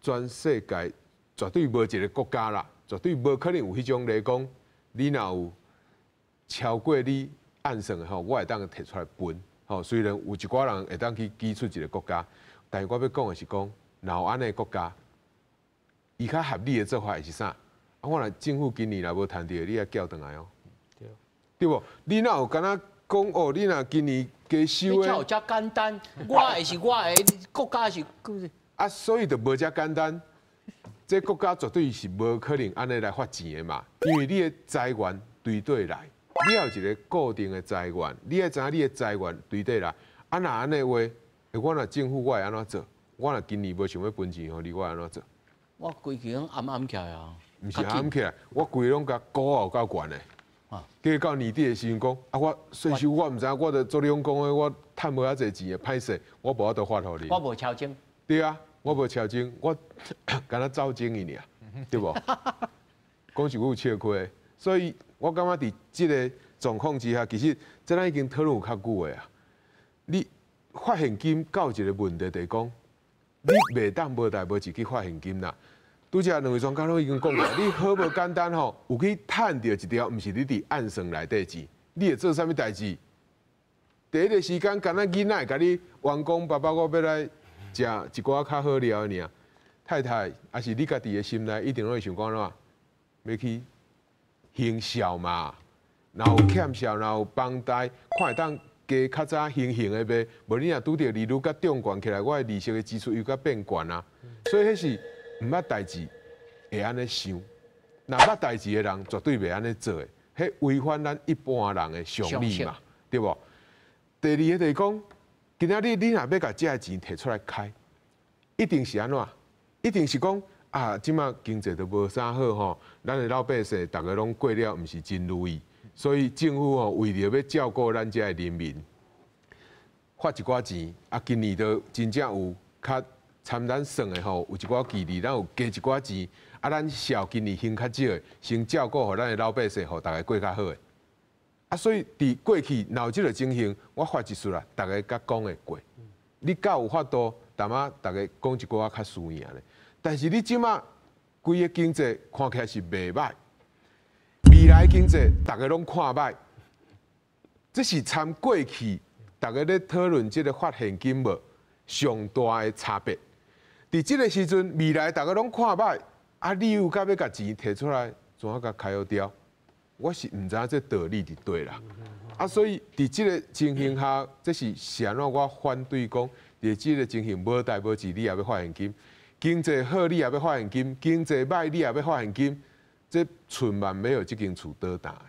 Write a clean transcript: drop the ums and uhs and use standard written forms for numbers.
全世界絕對無一个國家啦，絕對無可能有彼種咧講，你若有超過你按算的吼，我會當提出來分。吼，雖然有一寡人會當去舉出一个國家，但是我欲講的是講，若有按呢國家，伊較合理的做法會是啥？啊，我若政府今年若無趁著，你愛繳轉來哦。對，對無？你若有敢若講哦？你若今年加收的，這有遮簡單，我的是我的，國家是。啊，所以就無遮簡單。這國家絕對是無可能按呢來發錢的嘛，因為你的財源對佗來，你有一个固定的財源，你愛知影你的財源對佗來。啊，若按呢話，我若政府我會按怎做？我若今年無想欲分錢予你，我會按怎做？我規氣攏掩掩起來啊！毋是掩起來，我規攏共估予夠懸的。啊，結果到年底的時陣講，啊，我稅收我毋知影，我著做你講的，我趁無遐濟錢的，歹勢，我無法度發予你。我無超徵。對啊，我無超徵，我敢若走精去爾，對無？講是我有笑虧，所以我感覺佇這个狀況之下，其實這咱已經討論有較久的啊。你發現金到一个問題，就是講，你袂當無代無誌去發現金啦。拄才兩位專家攏已經講過，你好無簡單吼，有去趁著一條，毋是你佇按算內底錢，你會做啥物代誌？第一个時間，敢若囡仔會共你冤講爸爸，我欲來食一寡較好料的爾。太太，抑是你家己的心內一定攏會想講按怎，欲去行孝嘛？若有欠孝，若有房貸，看會當加較早還還的袂？無你若拄著利率閣漲懸起來，我的利息的支出又閣變懸啊！所以彼是毋捌代誌會按呢想，若捌代誌的人絕對袂按呢做的，彼違反咱一般人的常理嘛，對無？第二个就是講，今仔日你若欲共這个錢提出來開，一定是按怎？一定是講啊，這馬經濟都無啥好吼，咱的老百姓逐个攏過了毋是真如意，所以政府吼為著欲照顧咱遮的人民，發一寡錢，啊，今年都真正有較參咱算的吼，有一寡距離，咱有加一寡錢，啊，咱孝今年還較少的，先照顧予咱的老百姓，予逐个過較好的。啊，所以佇過去若有這个情形，我發一術啦，逐个較講會過。你敢有法度，淡仔逐个講一寡較輸贏咧。但是你這馬規个經濟看起來是袂䆀，未來經濟逐个攏看䆀，這是參過去逐个咧討論這个發現金無上大的差別。佇這个時陣，未來逐个攏看䆀，啊，你又閣欲共錢提出來，怎啊共開予掉？我是毋知影這道理佇佗啦。啊，所以佇這个情形下，這是是按怎我反對講，佇這个情形無代無誌，你也欲發現金，經濟好你也欲發現金，經濟䆀你也欲發現金，這春萬沒有這間厝倒彈的。